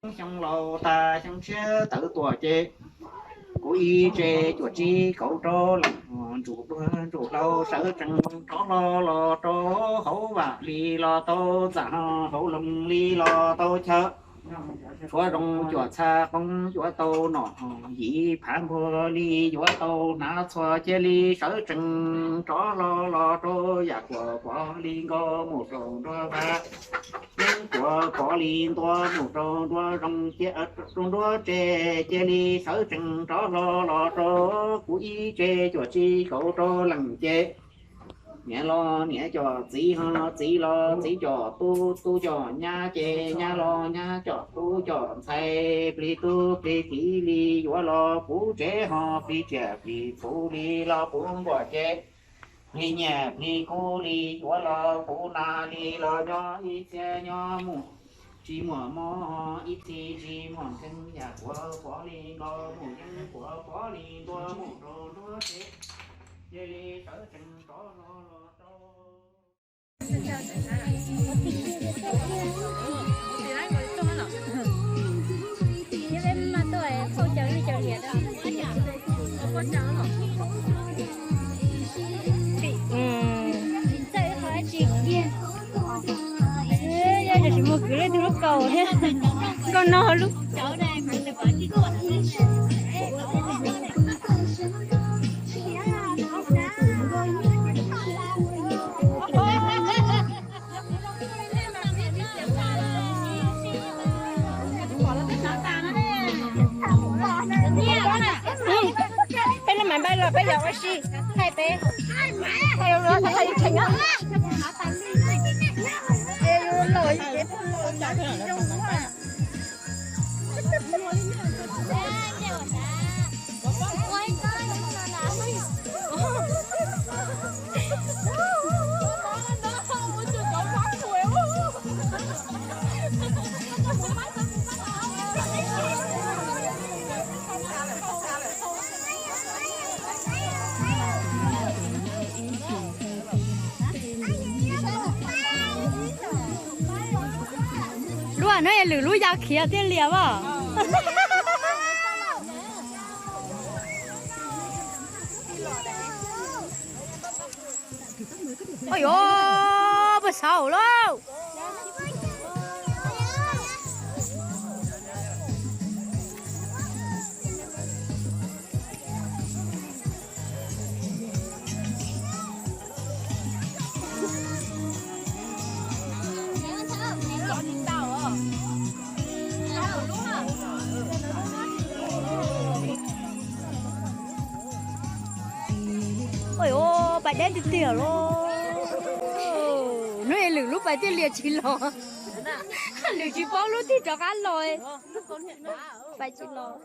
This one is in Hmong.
Xyoo laus tag xyoo tshiab tawm tuaj ces kuv ib tse cuaj tsib kaum rau leej, ntsuj duab ntsuj hlauv sawv tsees rov hlo los rau hauv vaj li los tau txaj, hauv loog li los tau chaw. Tshuav zoo cuaj txhab qoob yuav tau nom, yim phav npuag li yuav tau hnav txhua, cia li sawv tsees rov hlo los rau yam kuam pom li nkaus mus rau nruab vaj, yeeb kuam pom li ntua mus rau nruab zoov, rau nruab tse, cia li sawv tsees rov hlo los rau kuv ib tse cuaj tsib kaum rau leej ces niam los niam cov txiv ho txiv los txiv cov tub, tub cov nyab ces nyab los nyab cov tub cov ntxhais, plig tub plig kiv li yuav los kuv tsev ho plig tsiaj plig txhu li los kuv npuaj ces plig nyiaj plig kub li yuav los kuv na li los nyob ib txhia nyob mus tsis muaj mob, ib txhia tsis muaj nkeeg, yam kuam pom li nkaus mus yeeb kuam pom li ntua mus rau nruab tse, cia li sawv tsees rov hlo los rau Tsis muaj kwv leej twg lub kaus thiab. Nkauj no lub Peb lub mas npaj los peb yog ua si, thaij peb, thaij lub, thaij tseem, thaij lub los. Lub no es lwm lub ya khiav thiaj liam as. Ua yuav puas xaus lauj. Ua yuav pais deb tiag tiag lauj. Hnub es lwm lub pais thiaj liam tsis los. Lwm tsis paub lub twg rov qab los. Pais tsis los.